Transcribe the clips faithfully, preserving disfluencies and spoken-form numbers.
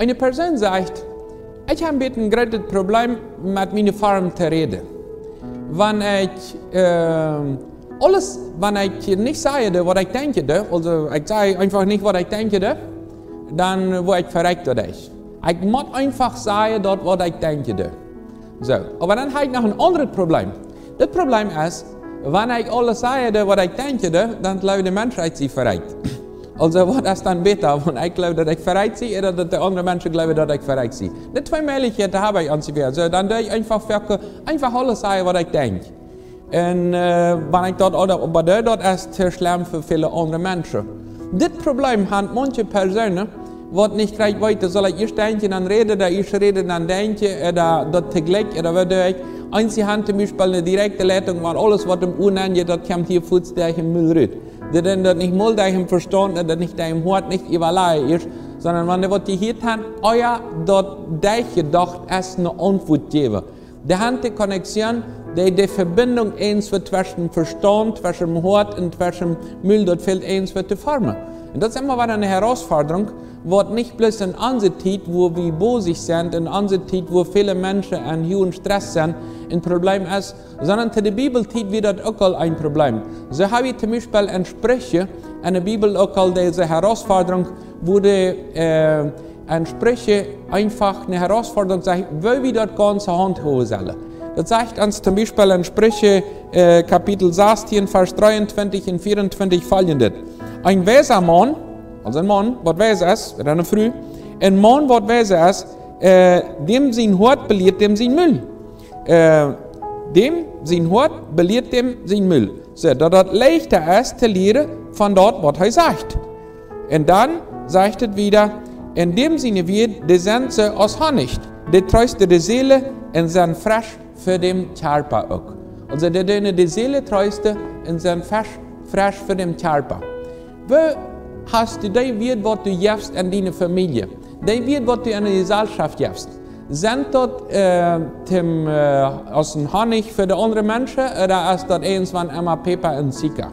Eene Persoon sajcht: "Ekj hab een bät een grootet Problem met miene Form to räden. Wan ekj, äh, aules, wan ekj nich saj, waut ekj denkj, aulsoo ekj saj eefach nich, waut ekj denkj, dan woa ekj verekjt doaderch. Ekj mott eefach sajen, daut, waut ekj denkj." Soo, oba dan hab ekj noch een aundret Problem. Dit Problem es, wan ekj aules saj, waut ekj denkj, dan jleewen de Menschen, ekj sie verekjt. Aulsoo, waut es dan bäta, wan ekj jleew, daut ekj verekjt sie, ooda daut de aundre Menschen jleewen, daut ekj verekjt sie? Dee twee Mäajlichkjeiten hab ekj onjefäa. Soo, dan doo ekj eefach, eefach aules sajen, waut ekj denkj. Un, äh, wan ekj daut ooda, oba daut, daut es too schlem fa väle aundre Menschen. Dit Problem haben maunche Persoonen, waut nich jlikj weeten, saul ekj ieescht denkjen, dan räden, dan ieescht räden, dan denkjen, ooda daut toojlikj, ooda waut doo ekj? Eenje haben toom Biespel eene direkte Leitunk, wan aules, waut em Ohr nenjeit, daut kjemt hia fuaz derch dän Mul rut. Dee doonen daut nich mol derch dän Vestaunt, daut nich derch dän Hoat, nich äwalajen ieescht, sonda wan dee waut jehieet haben, oh jo, daut derchjedocht, es eene Auntwuat jäwen. Dee haben de Connection, dee, de Vebinjunk eent tweschen Vestaunt, tweschen Hoat un tweschen Mul, daut fält eent to formen. Un daut es emma wada eene Herausforderunk, waut nich bloos en onse Tiet, wua wie bosich sent, en onse Tiet, wua väle Menschen en huagen Stress sent, een Problem es, sonda to de Bibeltiet wia daut uk aul een Problem. Soo hab wie toom Biespel en Spricha, en de Bibel uk aul dise Herausforderunk, wua de, äh, en Spricha eefach eene Herausforderunk sajcht, woo wie daut gaunz haundhowen sellen. Daut sajcht ons toom Biespel en Spricha, äh, Kapitel sastieen, Varsch dreeuntwintich un veeauntwintich foljendet: "Een weisa Maun", aulsoo een Maun, waut weis es, ooda eene Fru, "een Maun, waut weis es, äh, däm sien Hoat belieet däm sien Mul. Äh, däm sien Hoat belieet däm sien Mul. Soo daut daut leichta es to lieren von daut, waut hee sajcht." Un dan sajcht et wieda: "Un däm siene Wieed, dee sent soo aus Honnich, dee treesten de Seel un sent fresch fa dän Kjarpa uk." Aulsoo, dee doonen de Seel treesten un sent fresch, fresch fa dän Kjarpa. Woo hast du dee Wieed, waut du jefst en diene Famielje? Dee Wieed, waut du en de Jeselschoft jefst? Sent daut, äh, toom, äh, aus een Honnich fa de aundre Menschen, ooda es daut eent, wan emma Päpa un Sieekja?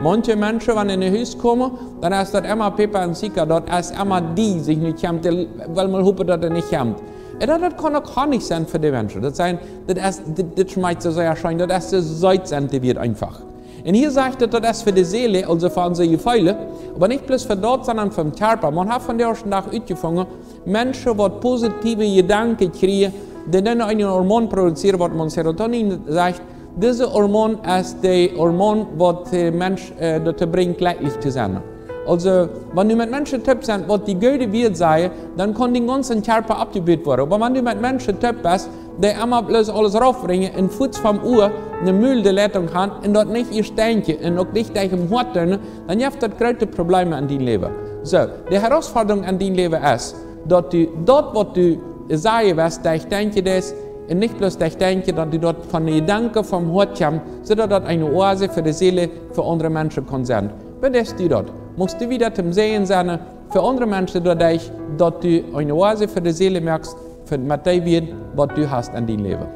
Maunche Menschen, wan see en een Hus komen, dan es daut emma Päpa un Sieekja, daut es emma dee, sikj nu kjemt, dee well mol hopen, daut dee nich kjemt. Un daut, daut kaun uk Honnich sennen fa de Menschen. Daut sent, daut es, dit, dit schmakjt soo sea scheen, daut es soo seet, sent dee Wieed eefach. Un hia sajcht et, daut es fa de Seel, aulsoo fa onse Jefeelen, oba nich bloos fa daut, sonda fa dän Kjarpa. Maun haft vondoag dän Dach utjefungen, Menschen, waut positive Jedanken kjrieen, dee dan eenen Hormon produzieren, waut maun Serotonin sajcht. Dise Hormon es dee Hormon, waut de Mensch, äh, doatoo brinjt, jlekjlich to sennen. Aulsoo, wan du met Menschen toop best, waut die goode Wieed sajen, dan kaun dien gaunza Kjarpa oppjebut woaren. Oba wan du met Menschen toop best, dee emma bloos aules raufbrinjen un fuaz vom Ohr eene Mul de Leitunk haben un daut nich ieescht denkjen un uk nich derch dän Hoat doonen, dan jeft daut groote Probleme en dien Läwen. Soo, de Herausforderunk en dien Läwen es, daut du daut, waut du sajen woascht, derch denkjen deist un nich bloos derch denkjen, daut du daut von de Jedanken vom Hoat kjemt, soo daut daut eene Oase fa de Seel, fa aundre Menschen kaun sennen. Wan deist du daut? Muchst du wieda toom Säajen sennen fa aundre Menschen, doaderch, daut du eene Oase fa de Seel moakst, fa, met dee Wieed, waut du hast en dien Läwen.